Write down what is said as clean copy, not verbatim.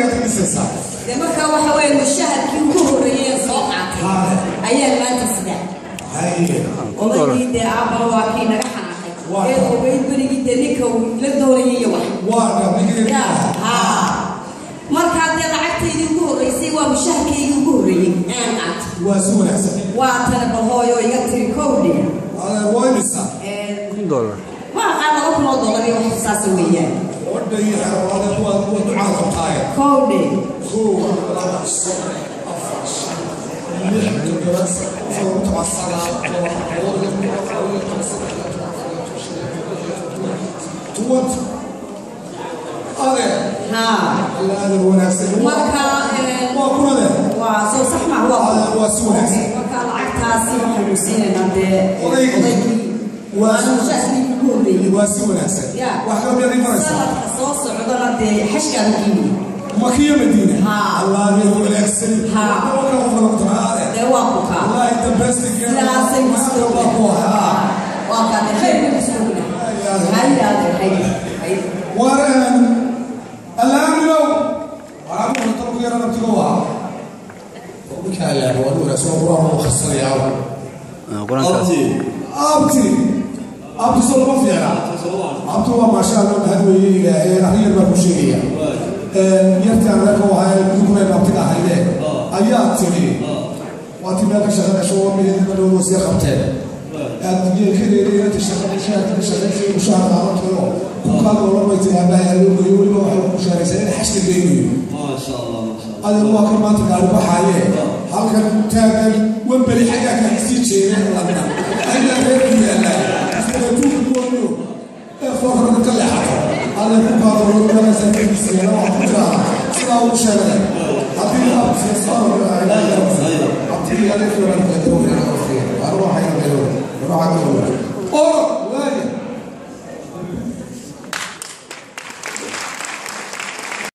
Gurigaaga dhisaysaa. Dee markaa waxa weeye mushaharkii ugu horreeyay ee soo qaatay ayaa maanta sidaa. Haye. Odaygii dee aabbana waa kii naga xanaaqay Waa. ee ogeyd berigii dee ninka uu la doonayay iyo wax. Waa dhab ninkii. Ya, haa. Markaa dee lacagtaydii ugu horreysay waa mushaharkaygii ugu horreeyey aan qaato. Waa si wanaagsan. Waa tana bal hooyo iga tiri kowdhe. Adeer, waa imisa? $1000. Ma aqaan, $2,000 iyo wax saasa weeyaan. Wadha iyo xero, adeer, waa ducaa qabtaaye. Kowdhe. 1, 2, 3, 4, 5, 6, 7, 8, 9, 10, 11, 12, 20. Adeer. Haa. Alla, adeer wanaagsan. Marka waa kun, adeer. Waa soo sax ma waa? Adeer, waa si wanaagsan. Marka lacagtaasi waxaynu siinaynaa dee Odaygii. odaygii. Waa mushaharkii ugu horreeyey. Waa si wanaagsan. Ya. Wax kale miyaad ii faraysaa? Sanadka soo socdana dee xashkaanu geynaya. Makiya Madiina. Haa. Allah, adeer wanaagsan. Haa. Waa ka qofka lagu tamaa. Dee waa ku kaa. Wallahi, the best. Sidaasay Maanta waa ku haa. Waa kaa dee khayr ku sugna. Haye adeer, haye haye. War allaaminow waxaa ku qorta ku yara nabtigo ahaa ninka allaami waa wanaagsan oo quraan u akhrisanayaa. Qur-aankaas. Abti, abti, soo lama fiicna? Abti, waa maasha Allah, mahad weeye Ilaahay. Arrin yar baan ku sheegaya. Yartii aan reerka u ahay kuleen abtiga ahayde ayaa tiri waa ti meel ka shaqo gasho oo midna dhow sii qabteen aad yeelkadeeda inta shaqa mushaharka ka shaqaysay mushahar qaadatayo ku kaada oran bay tiri aabahay haloo geeyo. Weliba waxay ku mushaharaysaa in xashka geynayo. ما شاء الله، ما شاء الله. Adeer, waa kan maanta gaari baxaaye halkan taagan Wembeli xaggaa ka sii jeeda London ayaa reerku yaallaa tuuka gooniyo ee foorka ka leexato. Adeer, ku kaada oran meelkaasa kegiisa yaala waxaa ku jiraa sidaa ugu sheegay haddii abtiga.